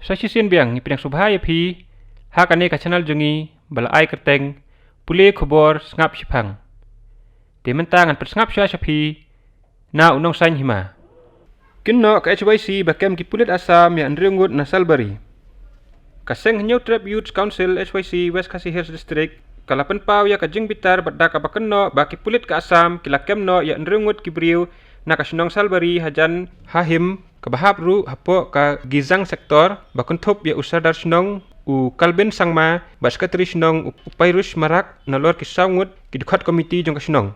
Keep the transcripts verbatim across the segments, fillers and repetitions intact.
Sa shisien biang ngi pdiang sngewbha ïa phi ha kane ka channel jong ngi ba la ai kyrteng Pule Khubor Sngap Shiphang. Te mynta ngan pynsngap shuwa sha phi na u Nongsaiñ Hima. Kynnoh ka H Y C ba kem ki pulit Assam ïa hynriew ngut na Salbari. Ka seng Hynñiewtrep Youth Council, H Y C, West Khasi Hills District ka la pynpaw ïa ka jingbitar bad da kaba kynnoh ba ki pulit ka Assam ki la kem noh ïa hynriew ngut ki briew na ka shnong Salbari hajan ha Him, kaba hap ruh hapoh ka Gizang Sector, ba kynthup ïa u Sardar shnong u Kalbin Sangma bad Secretary shnong u Pairush Marak, nalor ki saw ngut ki dkhot komiti jong ka shnong.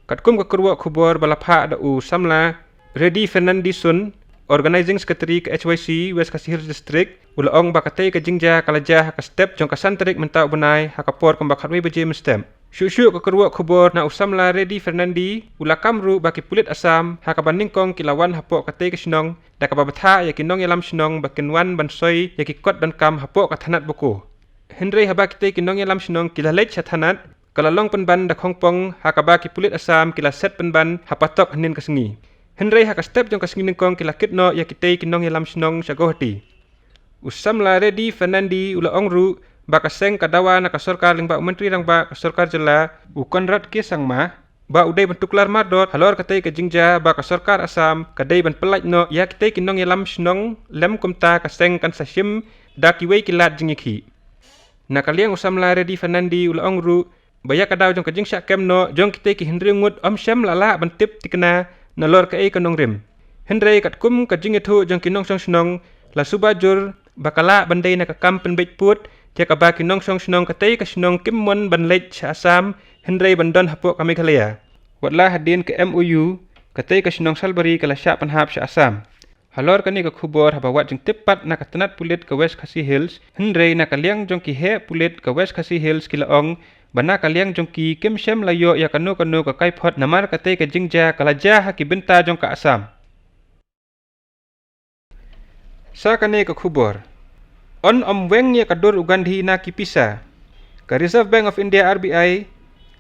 Katkum ka kyrwoh khubor ba la phah da u samla Reddy Fernandison, Organizing Secretary ka H Y C West Khasi Hills District, u la ong ba katei ka jingjia ka la jia ha ka step jong ka san tarik mynta u bnai ha ka por kumba khatwei baje mynstep. Shuh shuh ka kyrwoh khubor na u samla Reddy Fernandi, u la kam ruh ba ki pulit Assam ha kaba nyngkong ki la wan hapoh katei ka shnong da kaba bthah ïa ki nongïalam shnong ba kin wan ban soi ïa ki kot donkam hapoh ka thanat Bokajan. Hynrei haba kitei ki nongïalam shnong ki la leit sha thanat, ka la long pynban da khongpong ha kaba ki pulit Assam ki la set pynban ha patok hynnin ka sngi. Hynrei ha ka step jong ka sngi nyngkong ki la kit noh ïa kitei ki nongïalam shnong sha Guwahati. U samla Reddy Fernandi u la ong ruh ba ka seng ka dawa na ka sorkar lyngba u Myntri Rangbah ka sorkar jylla, u Conrad K Sangma, ba u dei ban tuklar mardor halor katei ka jingjia ba ka sorkar Assam ka dei ban pyllait noh ïa kitei ki nongïalam shnong, lym kumta ka seng kan sa shim da kiwei ki lad jingïakhih. Na ka liang u samla Reddy Fernandi u la ong ruh ba ïa ka daw jong ka jingshah kem noh jong kitei ki hynriew ngut ym shym la lah ban tip thikna nalor kaei ka nongrim. Hynrei katkum ka jingïathuh jong ki nongshong shnong, la suba jur ba ka lah ban dei na ka kam pynbeit pud ïa kaba ki nongshong shnong katei ka shnong kim mon ban leit sha Assam, hynrei ban don hapoh ka Meghalaya. Wat la hadien ka M O U, katei ka shnong Salbari ka la shah pynhap sha Assam. Halor kane ka khubor, haba wad jingtip pat na ka tnat pulit ka West Khasi Hills, hynrei na ka liang jong ki heh pulit ka West Khasi Hills ki la ong ba na ka liang jong ki kim shym la ïoh ïa kano kano ka kaiphod namar katei ka jingjia ka la jia ha ki bynta jong ka Assam. Sa kane ka khubor. Yn ym weng ïa ka dur u Gandhi na ki pisa. Ka Reserve Bank of India, R B I,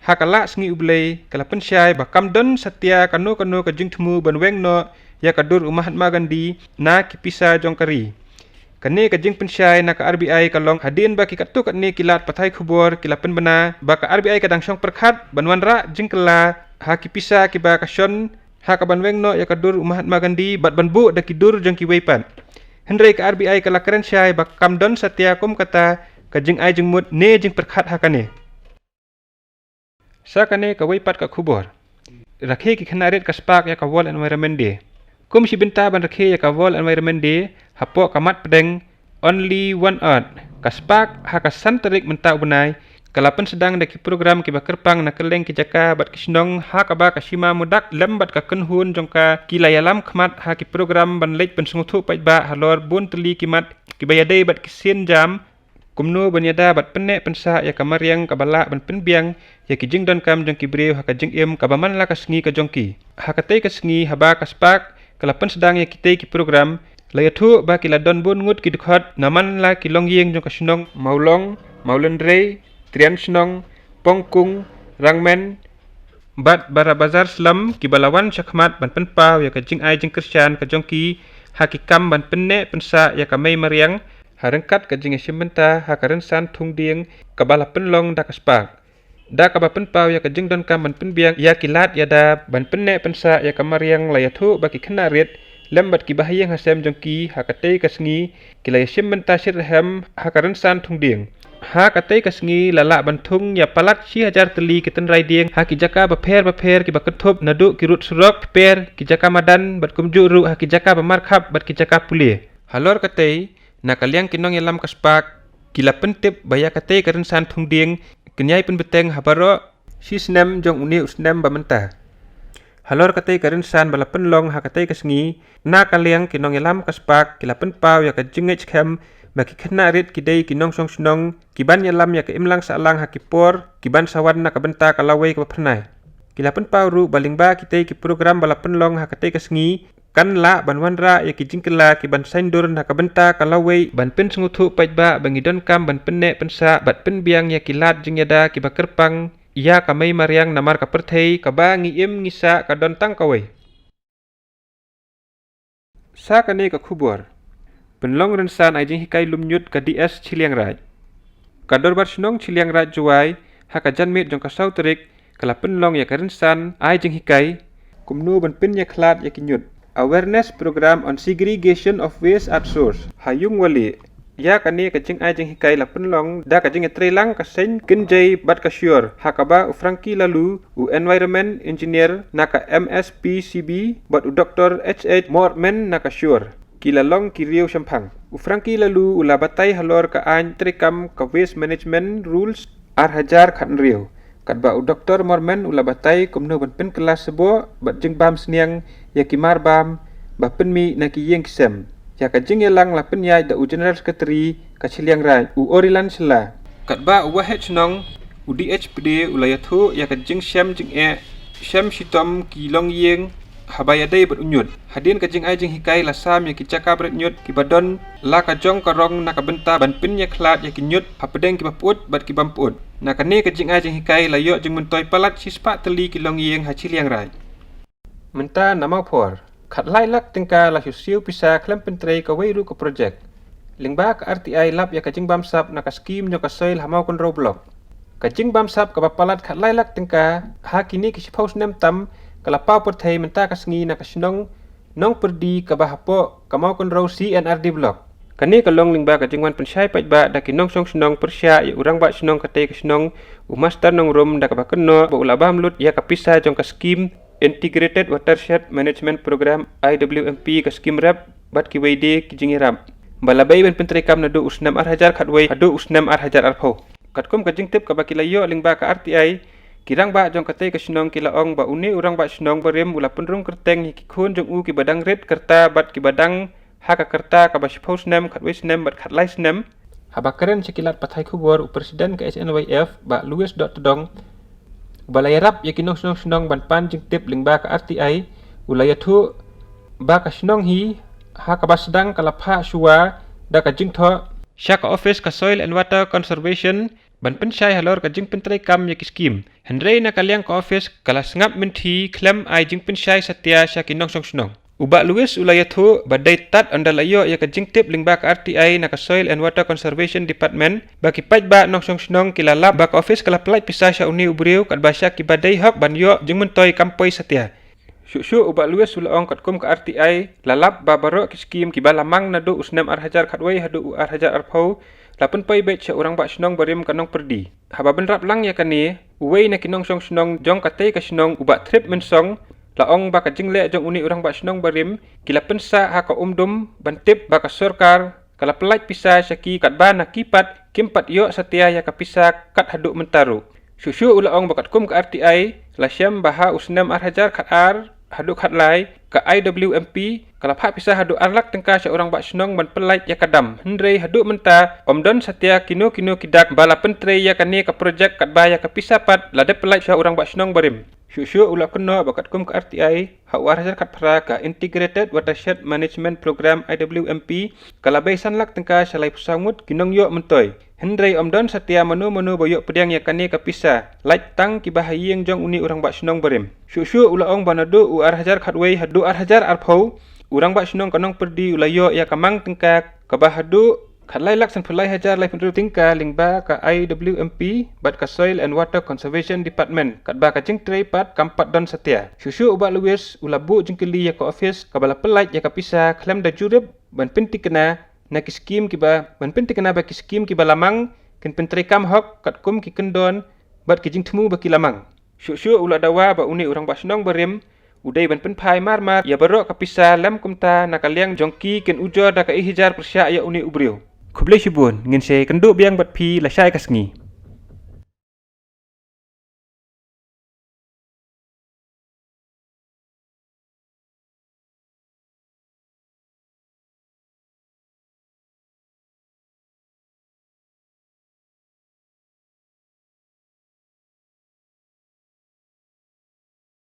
ha ka Lah Sngi U Blei ka la pynshai ba kam don satia kano kano ka jingthmu ban weng noh ïa ka dur u Mahatma Gandhi na ki pisa jong ka ri. Kane ka jingpynshai na ka R B I ka long hadien ba ki katto katne ki lad pathai khubor ki la pynbna ba ka R B I ka dang shong pyrkhat ban wanrah jingkylla ha ki pisa kiba ka shon ha kaban weng noh ïa ka dur u Mahatma Gandhi bad ban buh da ki dur jong kiwei pat. Hynrei ka R B I ka la kren shai ba kam don satia kum kata ka jingai jingmut ne jingpyrkhat ha kane. Sa kane kawei pat ka khubor. Rakhe ki khynnah rit ka spark ïa ka World Environment Day. Kum shi bynta ban rakhe ïa ka World Environment Day, hapoh ka mat pdeng Only One Earth, ka spark ha ka san tarik mynta u bnai, ka la pynsdang da ki program kiba kyrpang na kylleng ki jaka bad ki shnong ha kaba ka Shima Mudak lem bad ka kynhun jong ka ki la ïalam khmat ha ki program ban leit pynsngewthuh paidbah halor bun tylli ki mat kiba ïadei bad ki sienjam, kumno ban ïada bad pynneh pynsah ïa ka mariang kaba lah ban pynbiang ïa ki jingdonkam jong ki briew ha ka jingim kaba man la ka sngi ka jong ki. Ha katei ka sngi haba ka spark ka la pynsdang ïa kitei ki program, la ïathuh ba ki la don bun ngut ki dkhot na man la ki longïing jong ka shnong Mawlong, Mawlynrei, Trian Shnong, Pongkung, Rangmen bad Barabazar Slum kiba la wan shakhmat ban pynpaw ïa ka jingai jingkyrshan ka jong ki ha ki kam ban pynneh pynsah ïa ka mei mariang, ha ryngkat ka jingïashim bynta ha ka rynsan thung dieng kaba la pynlong da ka spark. Da kaba pynpaw ïa ka jingdonkam ban pynbiang ïa ki lad ïada ban pynneh pynsah ïa ka mariang, la ïathuh ba ki khynnah rit lem bad ki bahaïing hasem jong ki ha katei ka sngi ki la ïashim bynta shitrhem ha ka rynsan thung dieng. Ha katei ka sngi la lah ban thung ïa palat shi hajar tylli ki tynrai dieng ha ki jaka bapher bapher kiba kynthup naduh ki rud surok, pher, ki jaka madan bad kumjuh ruh ha ki jaka ba markhap bad ki jaka pule. Halor katei, na ka liang ki nongïalam ka spark ki la pyntip ba ïa katei ka rynsan thung dieng kin ïai pynbteng ha baroh shi snem jong une u snem ba mynta. Halor katei ka rynsan ba la pynlong ha katei ka sngi, na ka liang ki nongïalam ka spark ki la pynpaw ïa ka jingngeit skhem ba ki khynnah rit ki dei ki nongshong shnong kiban ïalam ïa ka imlang sahlang ha ki por kiban sa wan na ka bynta ka lawei kaba phyrnai. Ki la pynpaw ruh ba lyngba kitei ki program ba la pynlong ha katei ka sngi, kan lah ban wanrah ïa ki jingkylla kiban saiñdur na ka bynta ka lawei ban pynsngewthuh paidbah ba ngi donkam ban pynneh pynsah bad pynbiang ïa ki lad jingïada kiba kyrpang ïa ka mei mariang namar ka pyrthei kaba ngi im ngi sah ka don tang kawei. Sa kane ka khubor. Pynlong rynsan ai jinghikai lum ñiut ka DS Chilliangraij. Ka Dorbar Shnong Chilliangraij Jowai, ha ka janmiet jong ka saw tarik, ka la pynlong ïa ka rynsan ai jinghikai kumno ban pynïakhlad ïa ki ñiut. Awareness Program on Segregation of Waste at Source. Ha Yungwali, ïa kane ka jingai jinghikai la pynlong da ka jingïatreilang ka seng kynjai bad ka syiar, ha kaba u Frankie Laloo, u Environment Engineer na ka MSPCB, bad u Doktor H H Mortman na ka syiar, ki la long ki riewshemphang. U Frankie Laloo u la batai halor ka aiñ treikam ka Waste Management Rules ar hajar khathynriew, katba u Doktor Mortman u la batai kumno ban pynkylla sboh bad jingbam sniang ïa ki marbam ba pynmih na ki ïing ki sem. Ïa ka jingïalang la pynïaid da u General Secretary ka Chilliangraij, u Orilan Shylla. Katba u Wahid Shnong, u D H Pde u la ïathuh ïa ka jingshem jingeh shem shitom ki longïing haba ïadei bad u ñiut. Hadien ka jingai jinghikai la sam ïa ki jaka bret ñiut kiba don la ka jong ka rong na ka bynta ban pynïakhlad ïa ki ñiut hapdeng kiba pyut bad ki bym pyut. Na kane ka jingai jinghikai la ïoh jingmyntoi palat shispah tylli ki longïing ha Chilliangraij. Mynta na Mawphor, khatlai lak tyngka la shu siew pisa khlem pyntrei kawei ruh ka projek. Lyngba ka RTI lap ïa ka jingbamsap na ka skim jong ka soil ha Mawkynrew Block. Ka jingbamsap kaba palat khatlai lak tyngka ha kine ki shiphew snem tam ka la paw pyrthei mynta ka sngi na ka shnong Nongpyrdi kaba hapoh ka Mawkynrew C&RD Block. Kane ka long lyngba ka jingwan pynshai paidbah da ki nongshong shnong pyrshah ïa u rangbah shnong katei ka shnong, u Master Nongrum, da kaba kynnoh ba u la bam lut ïa ka pisa jong ka skim Integrated Watershed Management Program, I W M P, ka skim rep bad kiwei de ki jingïarap, ba la bei ban pyntreikam naduh u snem ar hajar khatwei haduh u snem ar hajar arphew. Katkum ka jingtip kaba ki la ïoh lyngba ka RTI, ki rangbah jong katei ka shnong ki la ong ba une u rangbah shnong barim u la pynrung kyrteng ïa ki khun jong u kiba dang rit kyrta bad kiba dang ha ka kyrta kaba shiphew snem, khatwei snem bad khatlai snem. Haba kren sha ki lad pathai khubor, u President ka H N Y F, Bah Louis Dohtdong, uba la ïarap ïa ki nongshong shnong ban pan jingtip lyngba ka RTI, u la ïathuh ba ka shnong hi ha kaba sdang ka la phah shuwa da ka jingthoh sha ka office ka Soil and Water Conservation ban pynshai halor ka jingpyntreikam ïa ki skim. Hynrei na ka liang ka office ka la sngap mynthi khlem ai jingpynshai satia sha ki nongshong shnong. U Bah Louis u la ïathuh ba dei tad ynda la ïoh ïa ka jingtip lyngba ka RTI na ka Soil and Water Conservation Department ba ki paidbah nongshong shnong ki la lap ba ka office ka la pynlait pisa sha une u briew katba sha kiba dei hok ban ïoh jingmyntoi kam poi satia. Shuh shuh u Bah Louis u la ong katkum ka RTI la lap ba baroh ki skim kiba la mang naduh u snem ar hajar khatwei haduh u ar hajar arphew la pynpoi beit sha u rangbah shnong barim ka Nongpyrdi. Haba bynrap lang ïa kane, uwei na ki nongshong shnong jong katei ka shnong, u Bah Thrip Mynsong, la ong ba ka jingleh jong une u rangbah shnong barim ki la pynsah ha ka umdum ban tip ba ka sorkar ka la pynlait pisa sha ki katba na ki pat kim pat ïoh satia ïa ka pisa kat haduh mynta ruh. Shuh shuh u la ong ba katkum ka RTI la shem ba ha u snem ar hajar khatar haduh khatlai, ka I W M P ka la phah pisa haduh ar lak tyngka sha u rangbah shnong ban pynlait ïa ka dam. Hynrei haduh mynta ym don satia kino kino ki dak ba la pyntrei ïa kane ka projek katba ïa ka pisa pat la dep pynlait sha u rangbah shnong barim. Shuh shuh u la kynnoh ba katkum ka RTI, ha u ar hajar khatphra ka Integrated Watershed Management Program, I W M P, ka la bei san lak tyngka sha laiphew saw ngut ki nongïoh myntoi. Hynrei ym don satia mano mano ba ïoh pdiang ïa kane ka pisa, lait tang kiba ha ïing jong une u rangbah shnong barim. Shuh shuh u la ong ba naduh u ar hajar khatwei haduh ar hajar arphew, u rangbah shnong ka Nongpyrdi u la ïoh ïa ka mang tyngka kaba haduh khatlai lak sanphew lai hajar laiphew hynriew tyngka lyngba ka I W M P bad ka Soil and Water Conservation Department, katba ka jingtrei pat kam pat don satia. Shuh shuh u Bah Louis u la buh jingkylli ïa ka office kaba la pynlait ïa ka pisa khlem da jurip ban pynthikna na ki skim kiba, ban pynthikna ba ki skim kiba la mang kin pyntreikam hok katkum ki kyndon bad ki jingthmu ba ki la mang. Shuh shuh u la dawa ba une u rangbah shnong barim u dei ban pynphai mar mar ïa baroh ka pisa, lym kumta na ka liang jong ki kin ujor da ka ihijar pyrshah ïa une u briew. Khublei shibun, ngin sa ïakynduh biang bad phi lashai ka sngi.